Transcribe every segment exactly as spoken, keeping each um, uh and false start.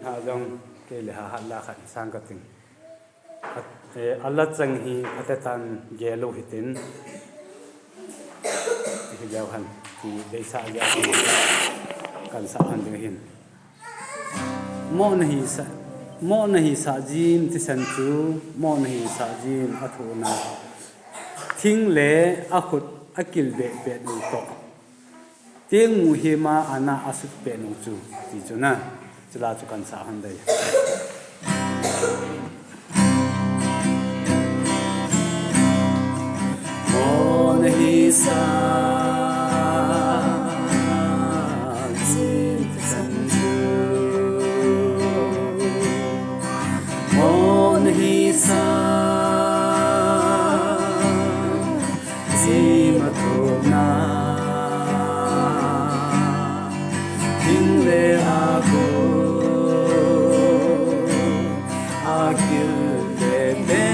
Ajong kei le ha hat la khat sang ka ting. A, eh, a la chang hi a te tan gel u hitin. Hi leu han ti deisah leu kan sa han ding hin. Mo na hi sa, mo na hi sa jin thisan chu, mo na hi sa jin a thu na. Thing le a khut a kil be be nu to. Tieng mu hi ma ana a sut pe nung chu, ti chu na, chula chu kan sa han dai. Mo na hi sa jin thisan chu. Mo na hi sa jin a thona. Thing le a khut a kil le te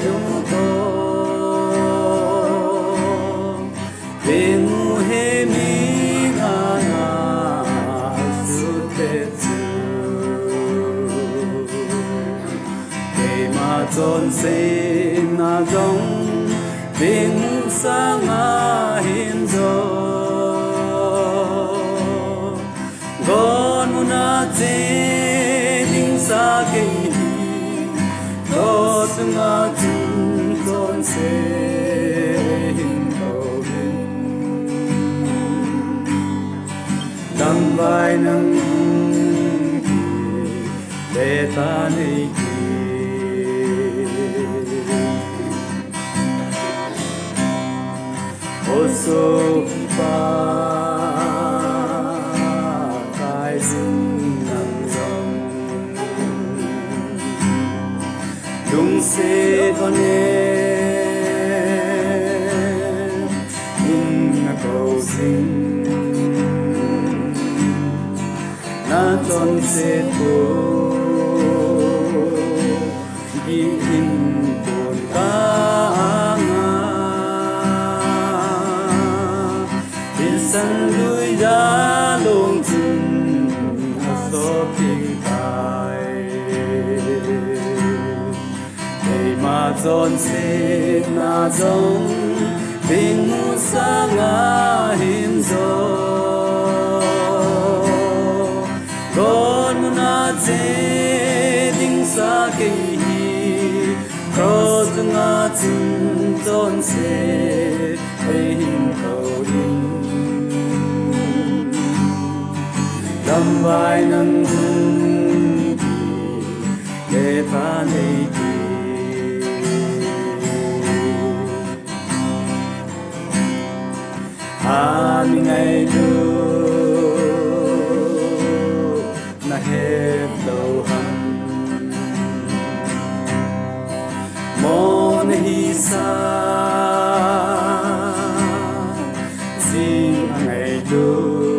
nu to. Tieng mu hi mi ana a sut pe chu. Keima chonsetna jong, tieng mu sanga hin jo. Gon muna che ding sa kei hi, lo sunga chun chonse hin ko hin. Lamvai nang hung ki, le ta nei ki. O so pa, kai jing nang jong. Lungset va ne, in na ko jing. Na chonset ko, ki in pon ka anga. Thisan lui da long chun a so ping tai. Keima chonsetna jong, tieng mu sanga hin jo. Gon muna che ding sa kei hi, cross nga chun chonse, ei hin ko in. Lamvai nang hung ki, le ta nei ki. Ani ngailut na het lou ham. Mo na hi sa jing a ngailut.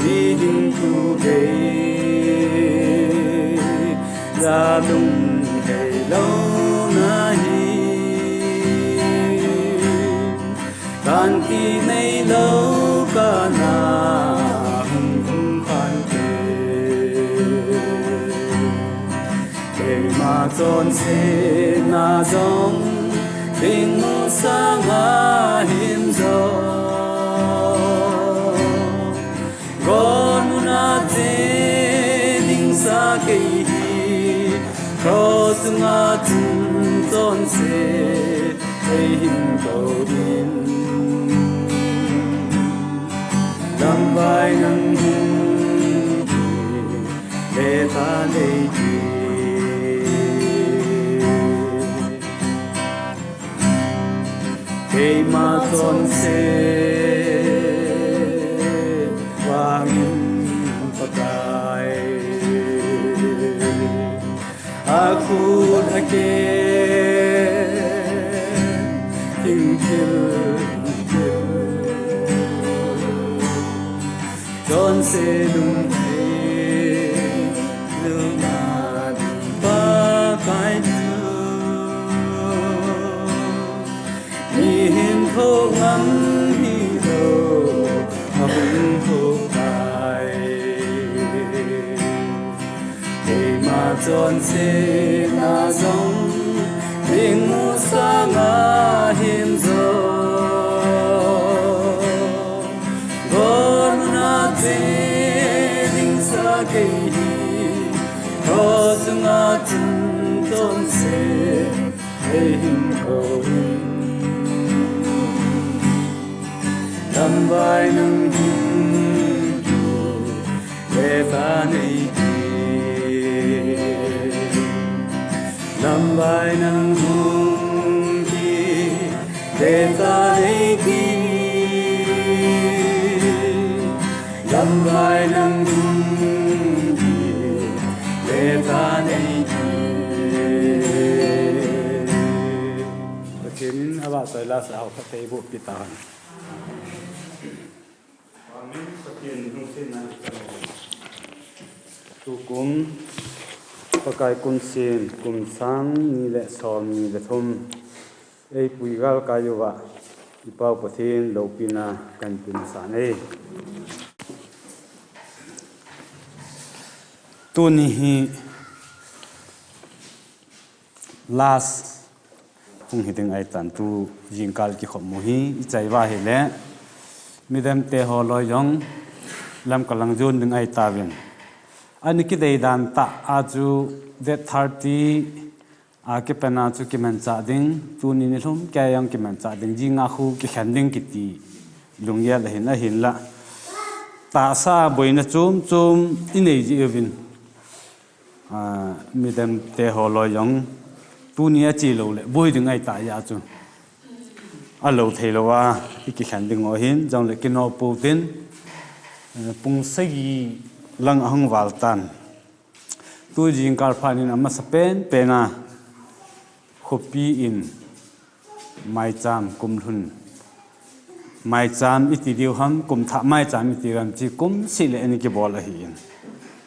Ni ding tu gei, za lung gei lou na hi. Kan ki nei lou ka na hung kum kan te. Keima chonsetna jong, tieng mu sanga hin jo. Gon muna che ding sa kei hi, cross nga chun chonse, ei hin ko in. Lamvai nang hung ki, le ta nei ki. Keima chonset vangin Pakai. A khut a ke, thing thil thil. Chonse lungthim, lungna ding Pakai chu. Mihem tho ngam hilou, a hung tho tai. Chonsetna jong ding mu sanga hin jo. Gon na che ding sa kei hi. Cross nga chun chonse ei hin ko hin. Lamvai nang hin. Bethany ki, lamvai nang hung ki, Bethany ki, lamvai nang hung ki, Bethany ki. Pathen in avahchoi lasa ho khat teiboh peh tahen. Tukum, Pakai kum sim, kum sang ni le som ni le thum. Ei pui gal kai uva, i Pau Pathen loupina kan pin sa nei. Tuni hi last hung hi ding ahitan tu jingkal kikhop mu hi i chai uva ahile. Midang te ho loi jong lam kalang jon ding ahi tauvin. Ani kidei dan tah a chu date thirty a kipan a chu kimanchah ding, tuni nilhum kei jong kimanchah ding, jing a khu kikhen ding kiti lunggel ahin, ahinla. Tahsa boina chom chom i nei ji uvin. A, midang te ho loi jong tuni a chi lou le boi ding ahi tah jeh a chu a lou thei lou a, i kikhen ding u ahin, jong le kino pou tin, eh, pung sagi lang ahung val tan. Tu jingkal phat in amasa pen pen a khopi in maicham kumlhun. Maicham iti diu ham, kumthah maicham iti ram chi kum seh le ani kibol ahin.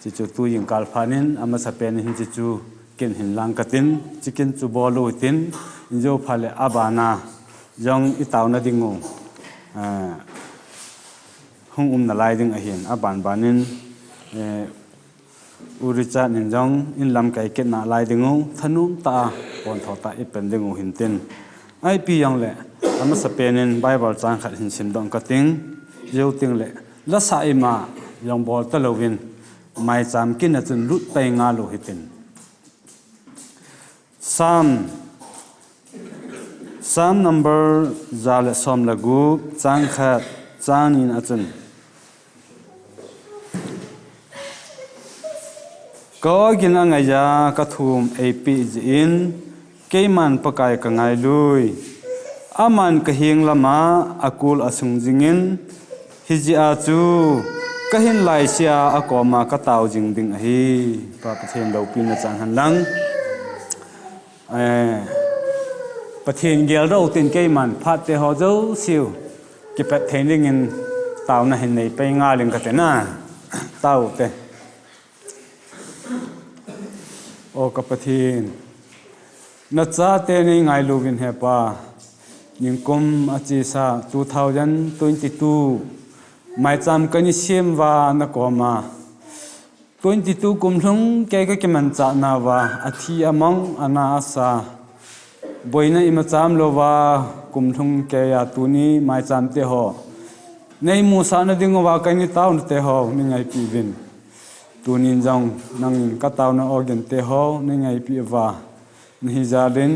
Chi chu tu jingkal phat in amasa pen hin chi chu kin hin lang katin, chi kin chu bol u tin, in jo phat le abana jong i tauna ding u, eh, hung um nalai ding ahin, aban ban in, eh, U Richard in jong in lamkai kit nalai ding u, thanom tah a, pontho tah a i pen ding u hin tin. Ipi jong le, amasa pen in Bible chang khat hin simdoh kating, jou teng le, lasa ima jong bol talou vin, maicham kin a chun lut pai ngal u hitin. Psalm, Psalm number ja le som le gup, chang khat, chang ni na chun. Ka awgin angaiya ka thum eipeh jeh in, keiman Pakai ka ngailui. Aman ka heng lama akul asung jingin, hijeh a chu ka hin laisea akoma ka tao jing ding ahi. Pa Pathen loupina chang hen lang. Eh, Pathen geldoh tin keiman phat te ho jouse u kipat thei dingin taona hin nei pai ngal ing kate na. Tao te. O ka Pathen, nachate nei ngailu vin he Pa. Nikum achesa two thousand twenty-two maicham kana sem uva nakoma. Twenty-two kum lhung kei ka kimanchah nauva, athi amang, ana asa. Boina ima cham louva, kum lhung kei a tuni maicham te ho. Nei musah na ding uva, kei nei taona te ho, nei ngaipi uvin. Tunin jong, nangin ka taona ogin te ho, nei ngaipi uva. Nahi jal in,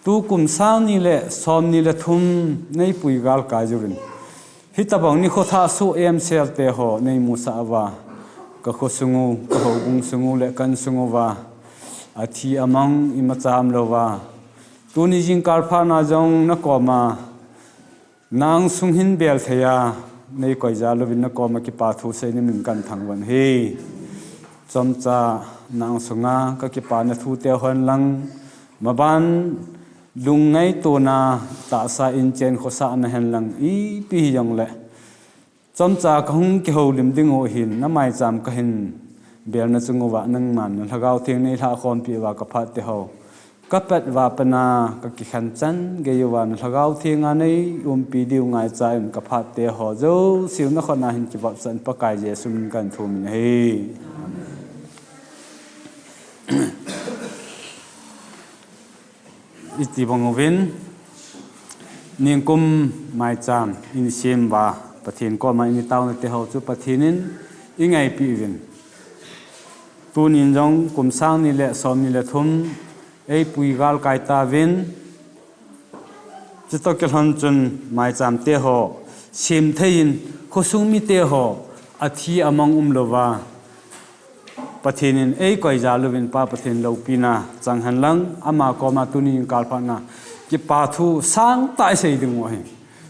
tukum sang ni le som ni le thum nei pui gal kai jiuvin. Hitabang nikho thah suh em sel te ho nei musah uva. Ka khosung u, ka houbung sung u le ka insung uva. Athi amang ima cham louva. Tuni jingkal phat na jong nakoma. Nang sung hin bel thei a, nei koi jal uvin nakoma kipa thu sei ni min kan thangvah e. Chomcha nang sunga ka kipana thu te ho hen lang, maban lungngaitona tahsa in chen khosah na hen lang ipi hijong le. Chomcha ka hung kihoulim ding u hin, na maicham ka hin belna chung uva nangman na Lhagao Theng nei lhah khompi uva ka phat te ho. Ka pat uva pat na ka kikhen chan gei uva na Lhagao Theng a nei umpi diu ngaicha in ka phat te ho jouse u na khut na hin kivop chan Pakai Jesu min kan thum in ahi. Amen. Iti bang uvin, ningkum maicham in sem uva, Pathen koma in tauna te ho chu Pathen in i ngaipi uvin. Tunin jong kum sang ni le som ni le thum ei pui gal kai tauvin, chutoh kilhon chun maicham te ho sem thei in, khosung mite ho athi amang umlouva, Pathen in ei koi jal uvin Pa Pathen loupina chang hen lang, ama koma tuni jingkah phat na kipa thu sangtah i sei diu ahi.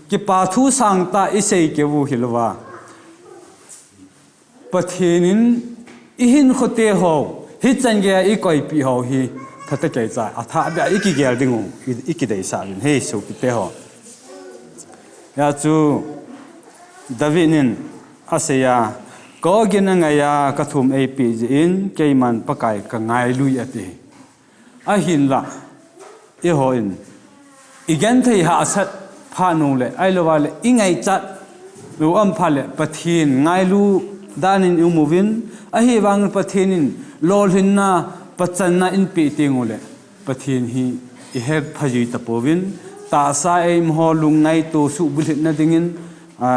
Kipa thu sangtah i sei keu hi louva, Pathen in i hinkho te ho, hichan geiya i koipi ho hi, phatah kei cha, athah beh a i kigel diu, i, i kideisah uvin, hei sopi te ho. Hijeh chun, David in asei a, ka gin angaiya ka thum eipeh jeh in, keiman Pakai ka ngailu e ati. Ahinlah, eihon i genthei hahsat phat nung le, ahilouva le, i ngaichat lou um phat le, Pathen ngailu dan in i um uvin, ahivangin Pathen in lolhinna, pachatna in peh teng uleh, Pathen hi i hepha jui tapouvin, tahsa eima ho lungngaito suhbulhit na dingin, a,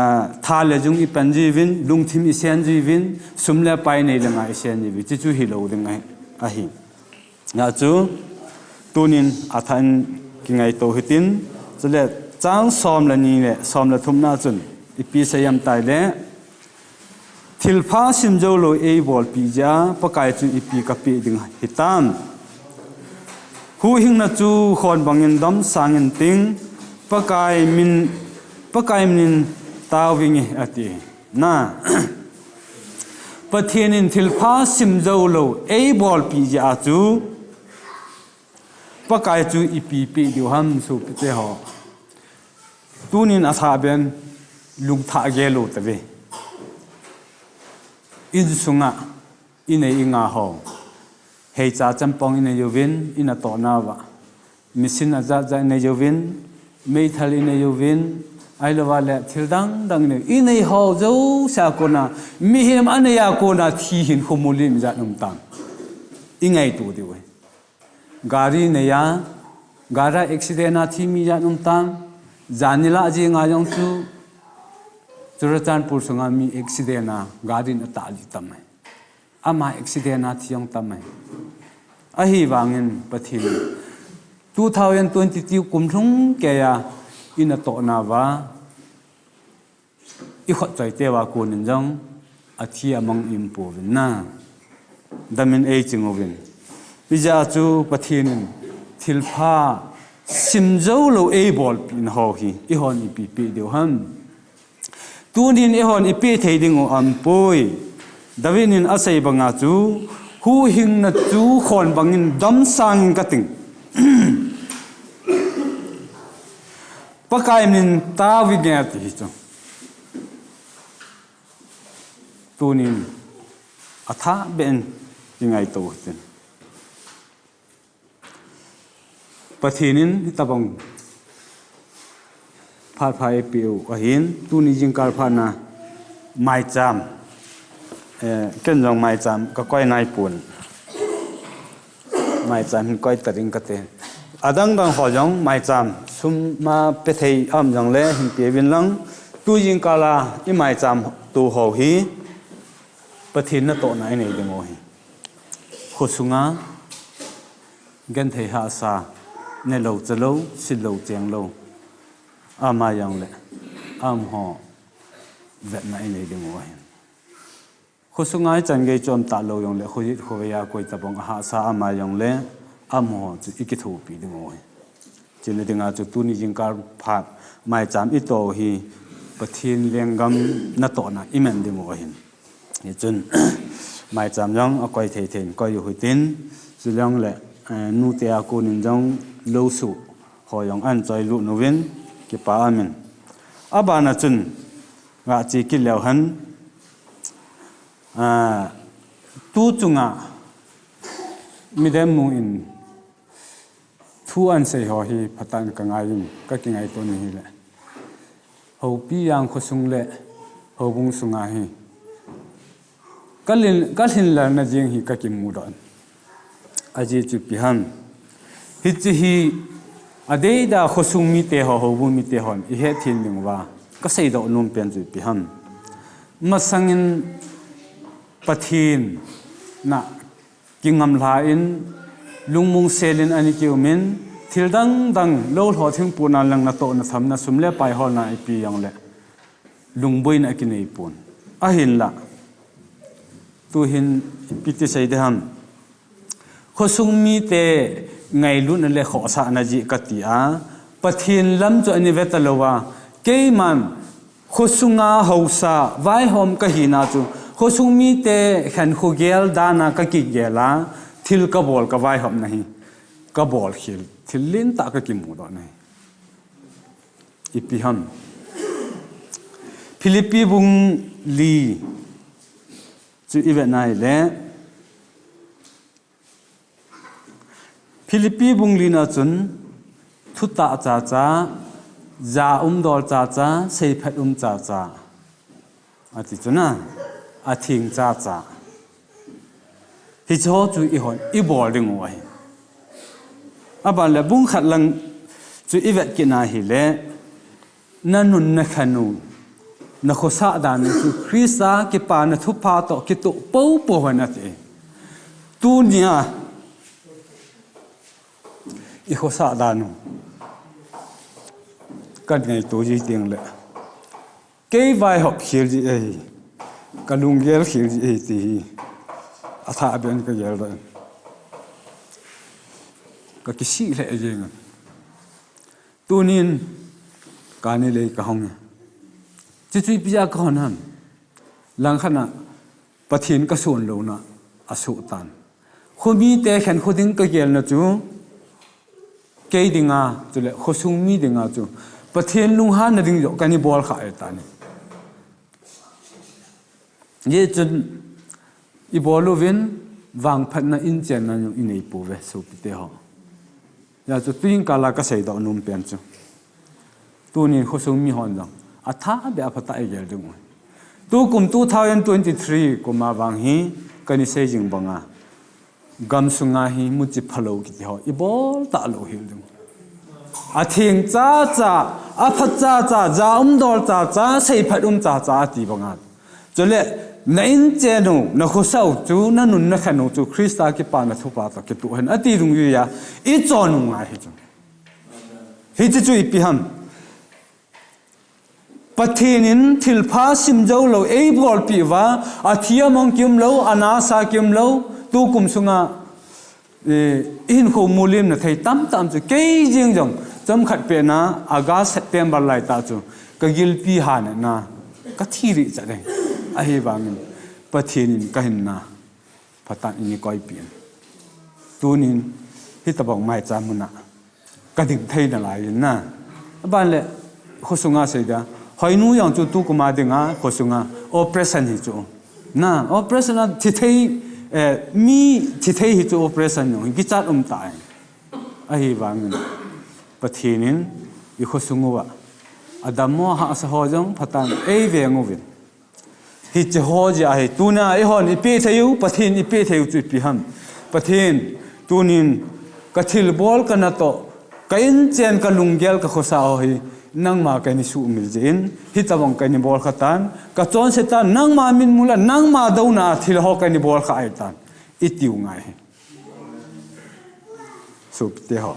tha le jung i pan jiuvin, lungthim i sen jiuvin, sum le pai nei le ngai i sen jiuvin, chuchu hilou ding ahi, ahi. Hijeh chun, tunin athah in kingaito hitin, chule chang som le ni le som le thum na chun, ipi sei em tia ahileh, thilpha simjoulou eibolpi jeh a, Pakai chu ipi kapeh ding hitam. Huhhingna chu khon bangin damsang inting, Pakai min, Pakai min in taoving e ati. Na, Pathen in thilpha simjoulou eibolpi jeh a chu, Pakai chu ipi peh diu ham sopi te ho. Tunin athah beh in lungthah gel u tave. Insunga i nei i nga ho, heicha champong i nei uvin, i natohna uva, machine ajat jat i nei uvin, meithal i nei uvin, ahilouva le thil dang dang i nei, i nei ho jouse a kona, mihem anei a kona thi hinkho mu lim jat um tam. I ngaito diu ahi. Gari nei a, gari accident a thi mi jat um tam. Jan ni lah jing a jong chu, Churachandpur sunga mi accident a gari in atah lih tam e. Ama accident a thi jong tam e. Ahivangin Pathen, two thousand twenty-two kum lhung keiya i natohna uva, i khut choi teuva konin jong athi amang i um pouvin na, damin ei ching uvin. Hijeh a chu Pathen in thilpha simjoulou eibolpi na ho hi, eihon ipi peh diu ham. Tunin eihon ipi thei diu ham poi. David in asei banga chu, huhhingna chu khon bangin damsang inting. Pakai min in taoving e ati hi chu. Tunin athah beh in kingaito hitin. Pathen in hitabang phat pha eipeh u ahin, tuni jingkah phat na maicham, eh, ken jong maicham ka koi nai pon. Maicham hin koi ta ding kate. Adang dang ho jong maicham sum ma pe thei um jongle hin pe uvin lang, tu jingkah a i maicham tu ho hi Pathen natohna i nei diu ahi. Khosunga genthei hahsa, nelou chalou, sillou chenglou, ama jongle, amaho vetna i nei diu ahi. Khosunga i chan gei chom talou jongle, khoyit khovei a koi tabang ahahsa ama jongle, amaho chu i kithopi diu ahi. Chule dinga chu tuni jingkah phat maicham i to hi Pathen lenggam natohna i man diu ahin. Hichun maicham jong akoi thei thei in koi u hitin, chujongle, eh, nute a konin jong lou suh ho jong ahin choi lut uvin, kipa aum in. Abana chun, ga che kit leu hen, ah, tu chunga midang mun in thu ahin sei ho hi phatah in ka ngai in, ka kingaito ni hile. Houpi Jang khosung le houbung sunga hi ka lhin, ka lhinlelna jing hi ka kimu doh in. Ajeh chu ipi ham. Hiche hi Adeida khosung mite ho, houbung mite hon ihet thei diu va kasei doh nom pen chu ipi ham. Masangin Pathen na kingamlha in, lungmong selin ana kiumin, thil dang dang, lou lho thingpuna lang natohna thamna sum le pai holna ipi jongle lungboina kinei pon. Ahinla, tuhin ipi ti sei ding ham. Khosung mite ngailutna le khohsahna jeh kati a, Pathen lam chu ana ve talou a, keiman khosunga haosa, vaihom kahina chu, khosung mite khen khogel dan a kakigel a, thil kabol kavaihomna hi, kabol khel, thil lentah kakimu doh nahi. Ipi ham. Philippi bung li chu ivet na hile, Philippi bung li na chun, thutah chacha, ja um dol chacha, seiphat um chacha, ati chuna, atheng chacha. Hicheho chu ihon ibol diu ahi. Aban le bung khat lang chu ivet kit na hile, nanun nakhen u, nakhosah dan u chu Christa kipana thupha toh kitoh poupou hen ati. Tunia ikhosah dan u kangaito ji teng le, kei vaihop khel ji ahi, kalunggel khel ji ahi ti hi athah beh in kagel doh in, kakisih lheh jeng in. Tunin kani lei kahong e. Chuchu ipi jeh a kahon ham. Langkhat na Pathen kason louna asoh tan. Khomite khen kho ding kagelna chu kei dinga, chule khosung mi dinga chu Pathen lunghanna ding joh kana bol kha ahi tani. Hijeh chun ibol uvin vangphatna inchenna jong inei pouve sopite ho. Hijeh chun tuin kala kasei doh nom pen chu, tunin khosung mi hon jong athah beh a phatah a igel diu. Tukum two thousand twenty-three kum a vang hi kana sei jing banga, gamsunga hi muchi phalou kiti ho ibol talou hel diu. Atheng chacha, apha chacha, ja um dol chacha, seiphat um chacha ati banga. Chule, na inchen u, nakhosah u chu, nanun nakhen u chu Christa kipana thupha toh kitoh hen ati dungjui a ichon u ngai hi chu. Hiche chu ipi ham. Pathen in thilpha sim jou lou eibolpeh uva, athi among kium lou, anasa kium lou, tukum sunga, eh, ihinkho mulimna thei tamtah um chu kei jeng jong, chomkhat pehna, August, September laitah chu kagilpi hanetna, kathi rih chat e. Ahivangin Pathen in kahinna phatah in eikoipeh in. Tunin hitobang maicham muna kading thei nalai in na. Aban le, khosunga sei dia, Hoinu jong chu tukum a dinga khosunga operation hi chu, na, operation a thi thei, eh, mi thi thei hi chu operation jong hi kichat um tah e. Ahivangin Pathen in ikhosung uva adammo hahsa ho jong phatah in eiveng uvin. Hiche ho jeh a hi tunia eihon ipeh thei u, Pathen ipeh thei u chu ipi ham. Pathen, tunin kathilbol kanatoh, ka inchen, kalunggel, kakhosah ho hi nangma kana suhmil jeh in, hitobang kana bolkha tan, kachonse tan, nangma mitmu le nangma douna a thil ho kana bolkha ahitan, itiu ngai hi. Sopite ho.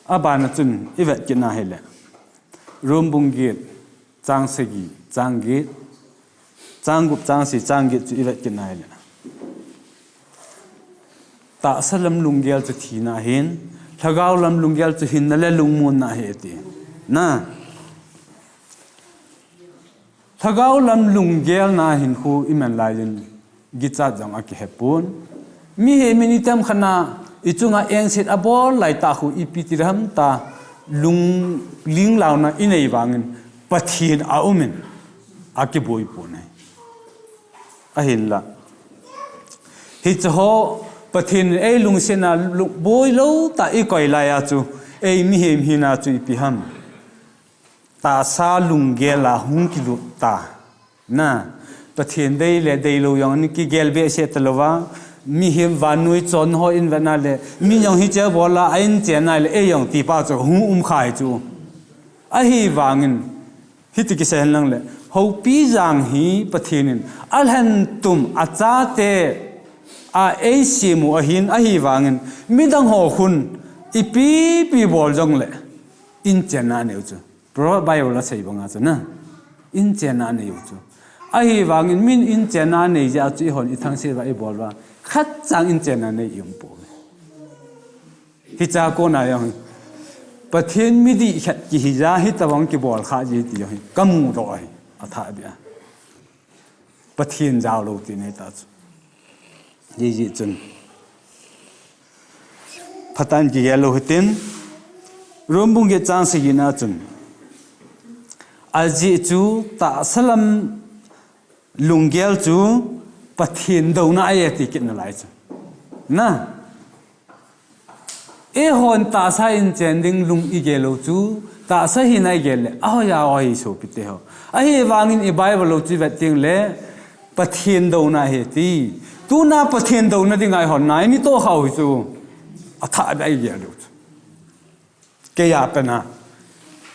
Abana chun ivet kit na hile, Rom bung get, chang sagi, chang get, chang gup, chang sagi, chang get chu ivet kit na hile, tahsa lam lunggel chu thina ahin, lhagao lam lunggel chu hinna le lungmonna ahi ati. Na, lhagao lam lunggelna hinkho iman laiyin, kichat jong akihepon. Mihem in item khat na ichunga engset abol laitah khu ipi ti ham tia lungling launa inei vangin Pathen aumin akiboi pon ahi. Ahinla, hiche ho Pathen in eilungsetna lung-, boi lou tah ikoi laiya chu, ei mihem hina chu ipi ham. Tahsa lunggel a hung kilut ta. Na, Pathen dei le deilou jong ana kigel behseh talouva, Mihem vannoi chon ho in vetna le, mi jong hiche bol a, a in chen na le, ei jong ti pa chu hung um kha hi chu. Ahivangin, hiti kisei hen lang le, houpi jang hi Pathen in, alhen tum, achate, a ei simu ahin, ahivangin, midang ho khun, ipi pi bol jong le, in chen na neu chu. Proverb Bible a sei banga chu na. In chenna nei u chu. Ahivangin min in chenna nei jeh a chu eihon i thangse uva i bol uva. Khat chang in chenna nei i um pouve. Hiche a kona jong hi. Pathen midih khat kihi jeh a hitobang kibol kha ji ti jong hi. Ka mu doh ahi. A thah beh a. Pathen jao lou ti nei ta chu. Hijeh chun. Phatah in kigel lou hitin. Rom bung get chang sagi na chun. Ajeh chu tahsa lam lunggel chu Pathen douna ahi ti kit nalai chu. Na. Eihon tahsa in chen ding lung i gel u chu, tahsa hina i gel le, ahoiya hoi sopi te ho. Ahivangin i Bible lou chu i vet teng le, Pathen douna ahi ti. Tuna Pathen douna dinga eihon na i ni toh kha u hi chu. A thah beh a i gel u chu. Kei a pen a,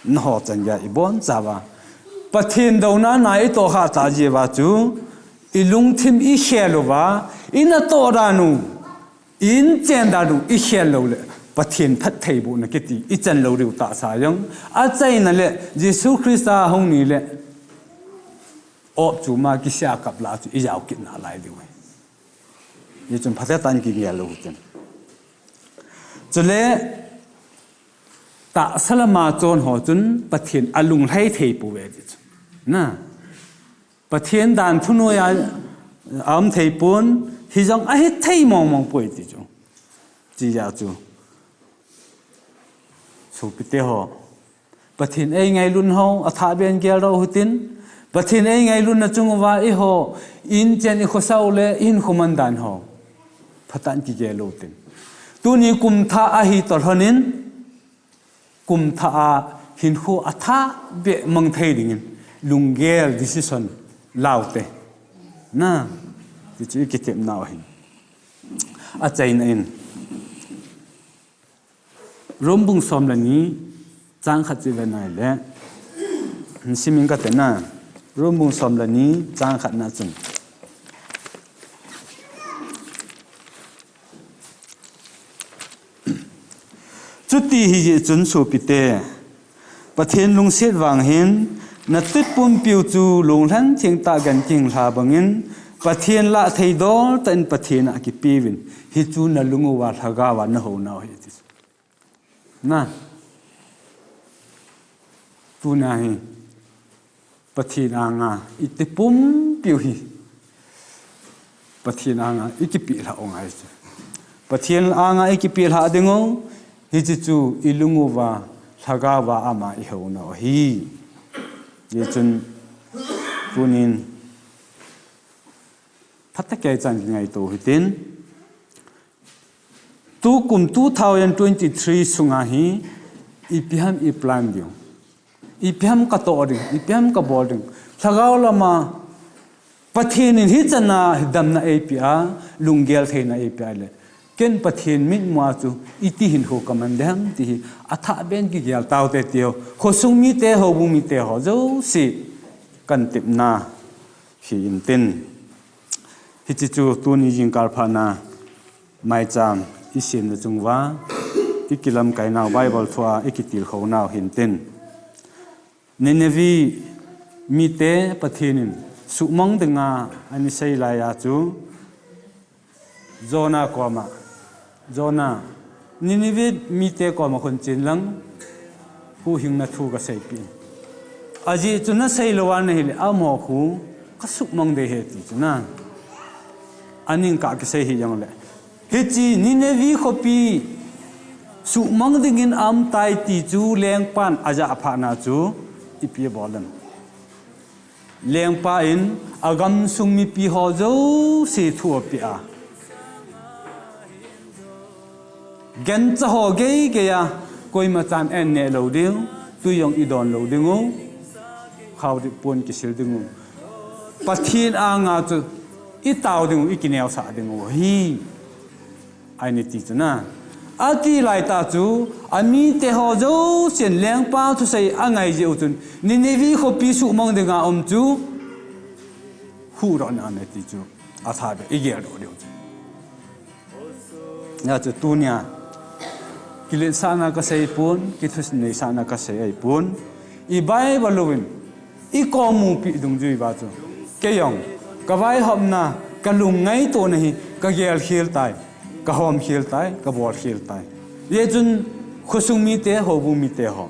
nangho chan geiya i boncha uva. Pathen douna na i toh kha ta jeh uva chu, i lungthim i khel uva, i natoh dan u. In chen dan u i khel lou le, Pathen phattheibohna kiti, i chan lou diu tahsa jong. Achaina le, Jesu Christa hung ni le, op chu ma kisia kap la chu i jao kit nalai diu ahi. Hichun phatah in kigel lou hitin. Chule, tahsa lama chon ho chun Pathen a lunglhai thei pouve ti chu. Na. Pathen dan thunoiya a um thei pon, hijong a hithei mong mong poi ti chu. Chia chu. Sopite ho. Pathen ei ngailutna ho, a thah beh in gel doh u hitin. Pathen ei ngailutna chung uva eiho, in chen i khosah u le, i hinkho man dan ho. Phatah in kigel u hitin. Tuni kum thah ahi toh lhon in, kum thah a hinkho a thah beh mang thei dingin lunggel decision la u te. Na, ti chu i kitepna u ahi. Achaina in. Rom bung som le ni chang khat chu i vet na le. Simin ka te na. Rom bung som le ni chang khat na chun. Chuti hijeh chun sopite, Pathen lungset vang hin, na tepumpiu chu lunglhen thengtah gan kihing lha bangin, Pathen lah thei dol tah in Pathen a kipeuvin, hichu na lung uva lhagao a na hou nau ahi ti. Na. Tuna hi. Pathen anga i tepumpiu hi. Pathen anga i kipeh lha u ngai chu. Pathen anga i kipeh lha ding u, hiche chu i lung uva, lhagao va ama i hou nau ahi. Hichun, tunin, phatah kei chan kingaito hitin. Tukum two thousand twenty-three sunga hi, ipi ham i plan diu. Ipi ham ka toh ding, ipi ham ka bol ding. Lhagao lama, Pathen in hichan a damna eipeh a, lunggel theina eipeh a le. Ken Pathen mitmu a chu, iti hinkho ka man ding ham ti hi, a thah beh in kigel tau te tiu. Khosung mite, houbung mite ho jouse, kan tepna. Hi intin. Hiche chu tuni jingkah phatna maicham i semna chung uva, i kilamkai nau Bible thua i kitilkhou nau hintin. Nineveh mite Pathen in suhmang dinga ana sei laiya chu Jonah koma, Jonah, Nineveh mite koma khun chen lang, huhhingna thu ka seipeh in. Ajeh chu na sei lou a na hile, amaho khu ka suhmang ding ahi ti chu na. Aning kah kisei hi jongle. Hiche Nineveh khopi suhmang dingin aum tai ti chu lengpan ajah phatna chu ipi abol em. Lengpa in agamsung mipi ho jouse thu apeh a. Gancha ho geigei a, koima chan an neh lou ding, tui jong i don lou ding u, khaodip pon kisil ding u. Pathen anga chu I tao ding u, i kineosah ding u hi. Ahi ti chu na. Ati lai tah chu, amite ho jousen lengpa thusei angai jeh u chun, Nineveh khopi suhmang dinga um chu, huhdohna ahi ti chu, atha be, i geldoh diu chu. Hijeh chun tunia, kiletsahna kasei pon, kithuneisahna kasei ahipon, i Bible uvin, i kom u pi dungjui uva chu. Kei jong, ka vaihopna, ka lungngaitona hi, ka gelkhel tai, ka homkhel tai, ka bolkhel tai. Hijeh chun, khosung mite, houbung mite ho.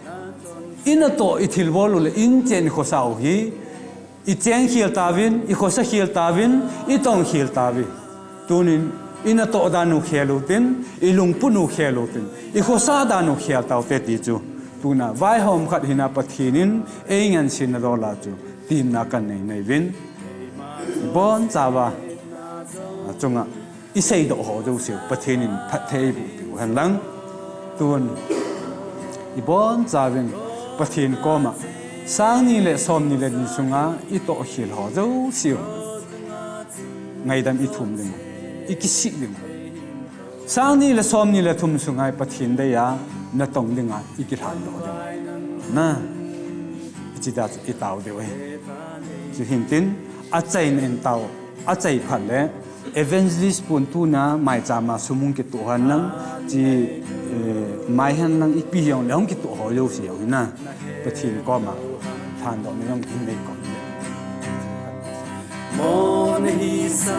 I natoh, i thilbol u le, inchen i khosa u hi, i chengkhel tauvin, i khosakhel tauvin, i tongkhel tauve. Tunin, i natoh dan u khel u tin, i lungput u khel u tin, i khosa dan u khel taute ti chu. Tuna, vaihom khat hina Pathen in, ei ngansena dola chu, temna kanei nei uvin. Ibonchauva, achunga, i seidoh ho jouse u, Pathen in phatthei eiboh piu hen lang. Tun, ibonchauvin, Pathen koma, sang ni le som ni le ni sunga, i tohkhel ho jouse u, ngaidam i thum ding u, i kisih ding u. Sang ni le som ni le thum sunga Pathen deiya natong dinga i kilhandoh ding. Na, hiche tah chu i tao diu ahi. Chuhin tin, achaina in tao, achai phat le, evangelist pon tuna maichama sum hung kitoh hen lang, chi, eh, mai hen lang ipi jong le hung kitoh ho jouse u hi na. Pathen koma, lhandohna jong hin nei kom. Mo nahi sa